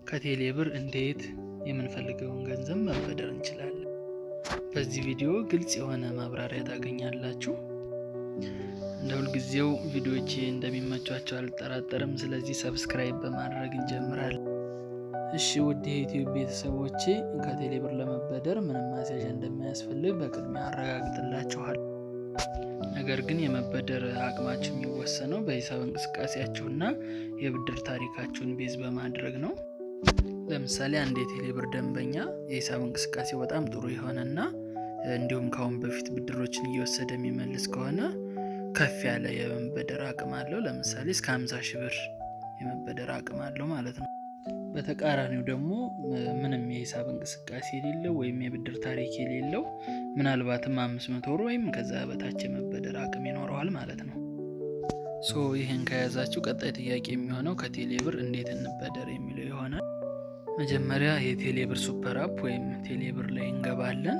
ከቴሌብር እንዴት የምንፈልገውን ገንዘብ መበደር እንችላለን? በዚህ ቪዲዮ ግልጽ የሆነ ማብራሪያ ታገኛላችሁ። እንደ ሁልጊዜው ቪዲዮዎቼ እንደሚመቿቸው አልጠራጠርም። ስለዚህ subscribe በማድረግ እንጀምራለን። እሺ ውድ የዩቲዩብ ቤተሰቦቼ፣ ከቴሌብር ለመበደር ምንም ማስያዣ እንደማያስፈልግ በቅድሚያ አረጋግጥላችኋል። ነገር ግን የመበደር አቅማችሁ የሚወሰነው በሂሳብ እንቅስቃሴያችሁና የብድር ታሪካችሁን base በማድረግ ነው። ለምሳሌ አንድ የቴሌብር ደንበኛ የሂሳብ እንቅስቃሴው በጣም ጥሩ የሆነና እንዲሁም ከአሁን በፊት ብድሮችን እየወሰደ የሚመልስ ከሆነ ከፍ ያለ የመበደር አቅም አለው። ለምሳሌ እስከ 50 ሺህ ብር የመበደር አቅም አለው ማለት ነው። በተቃራኒው ደግሞ ምንም የሂሳብ እንቅስቃሴ የሌለው ወይም የብድር ታሪክ የሌለው ምናልባትም 500 ብር ወይም ከዛ በታች የመበደር አቅም ይኖረዋል ማለት ነው። So ይህን ከያዛችሁ ቀጣይ ጥያቄ የሚሆነው ከቴሌብር እንዴት እንበደር የሚለው ይሆናል። መጀመሪያ የቴሌብር super app ወይም ቴሌብር ላይ እንገባለን።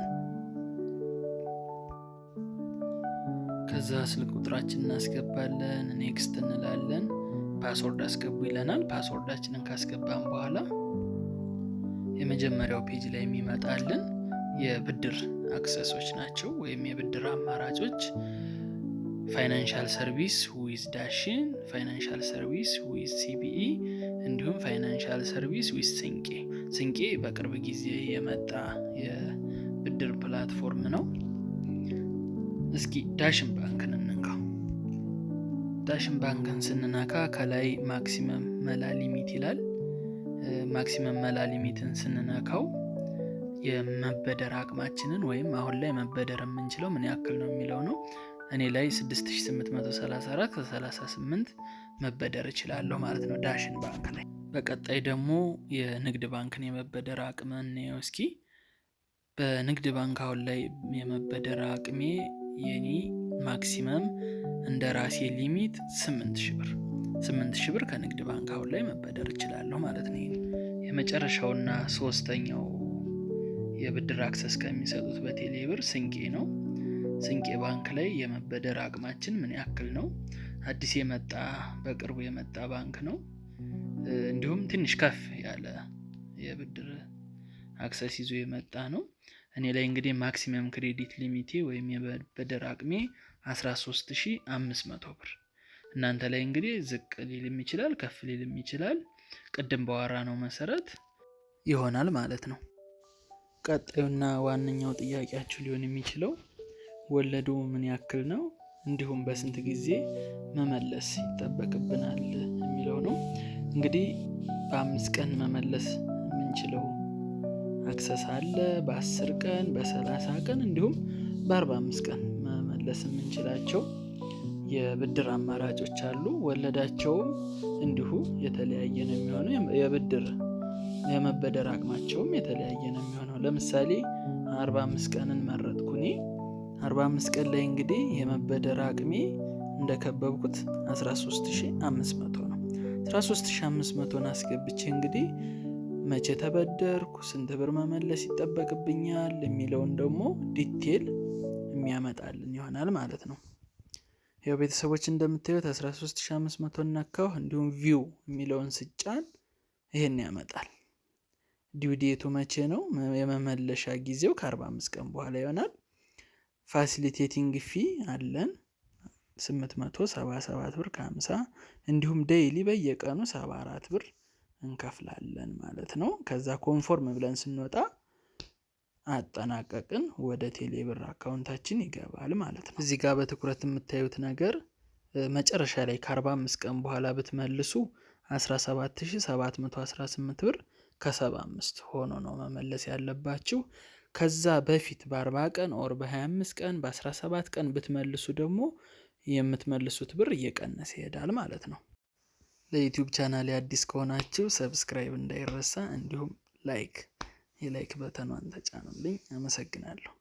ከዛ ስልክ ቁጥራችን እናስገባለን፣ next እንላለን። Password አስገቡ ይለናል። Password ኣችንን ካስገባን በኋላ የመጀመሪያው page ላይ የሚመጣልን የብድር access ኦች ናቸው ወይም የብድር አማራጮች፣ financial service with ዳሽን፣ financial service with CBE እንዲሁም financial service with ስንቄ። ስንቄ በቅርብ ጊዜ የመጣ የብድር platform ነው። እስኪ ዳሽን ባንክን እንንካው። ዳሽን ባንክን ስንነካ ከላይ maximum መላ limit ይላል። Maximum መላ limit ን ስንነካው የመበደር አቅማችንን ወይም አሁን ላይ መበደር የምንችለው ምን ያክል ነው የሚለው ነው። እኔ ላይ 6834 ከ38 መበደር እችላለሁ ማለት ነው ዳሽን ባንክ ላይ። በቀጣይ ደግሞ የንግድ ባንክን የመበደር አቅም እንየው እስኪ። በንግድ ባንክ አሁን ላይ የመበደር አቅሜ የኔ maximum እንደ ራሴ limit 8000 ብር፣ 8000 ብር ከንግድ ባንክ አሁን ላይ መበደር እችላለሁ ማለት ነው። የመጨረሻውና ሶስተኛው የብድር access ከሚሰጡት በቴሌ ብር ስንቄ ነው። ስንቄ ባንክ ላይ የመበደር አቅማችን ምን ያክል ነው? አዲስ የመጣ፣ በቅርቡ የመጣ ባንክ ነው። እንዲሁም ትንሽ ከፍ ያለ የብድር access ይዞ የመጣ ነው። እኔ ላይ እንግዲህ maximum credit limit ኤ ወይም የመበደር አቅሜ 13,500 ብር። እናንተ ላይ እንግዲህ ዝቅ ሊልም ይችላል፣ ከፍ ሊልም ይችላል። ቅድም ባወራነው መሰረት ይሆናል ማለት ነው። ቀጣዩና ዋነኛው ጥያቄያችሁ ሊሆን የሚችለው ወለዱ ምን ያክል ነው፣ እንዲሁም በስንት ጊዜ መመለስ ይጠበቅብናል የሚለው ነው። እንግዲህ በ5 ቀን መመለስ የምንችለው access አለ። በ10 ቀን፣ በ30 ቀን እንዲሁም በ45 ቀን መመለስ የምንችላቸው የብድር አማራጮች አሉ። ወለዳቸውም እንዲሁ የተለያየ ነው የሚሆነው። የብድር የመበደር አቅማቸውም የተለያየ ነው የሚሆነው። ለምሳሌ 45 ቀንን መረጥኩ እኔ። 45 ቀን ላይ እንግዲህ የመበደር አቅሜ እንደከበብኩት 13,500 ነው። 13,500ን አስገብቼ እንግዲህ መቼ ተበደርኩ፣ ስንት ብር መመለስ ይጠበቅብኛል የሚለውን ደግሞ detail የሚያመጣልን ይሆናል ማለት ነው። ያው ቤተሰቦች እንደምታዩት 13,500 ነካሁ፣ እንዲሁም view የሚለውን ስጫን ይሄን ያመጣል። Due date ኡ መቼ ነው? የመመለሻ ጊዜው ከ45 ቀን በኋላ ይሆናል። Facilitating fee አለን 877 ብር ከ50፣ እንዲሁም daily በየቀኑ 74 ብር እንከፍላለን ማለት ነው። ከዛ confirm ብለን ስንወጣ አጠናቀቅን፣ ወደ ቴሌብር account ኣችን ይገባል ማለት ነው። እዚህ ጋር በትኩረት የምታዩት ነገር መጨረሻ ላይ ከ45 ቀን በኋላ ብትመልሱ 17,718 ብር ከ75 ሆኖ ነው መመለስ ያለባችሁ። ከዛ በፊት በ40 ቀን or በ25 ቀን፣ በ17 ቀን ብትመልሱ ደግሞ የምትመልሱት ብር እየቀነሰ ይሄዳል ማለት ነው። ለዩቲዩብ ቻናል አዲስ ከሆናችሁ subscribe እንዳይረሳ፣ እንዲሁም like የ like button ኗን ተጫኑልኝ። አመሰግናለሁ።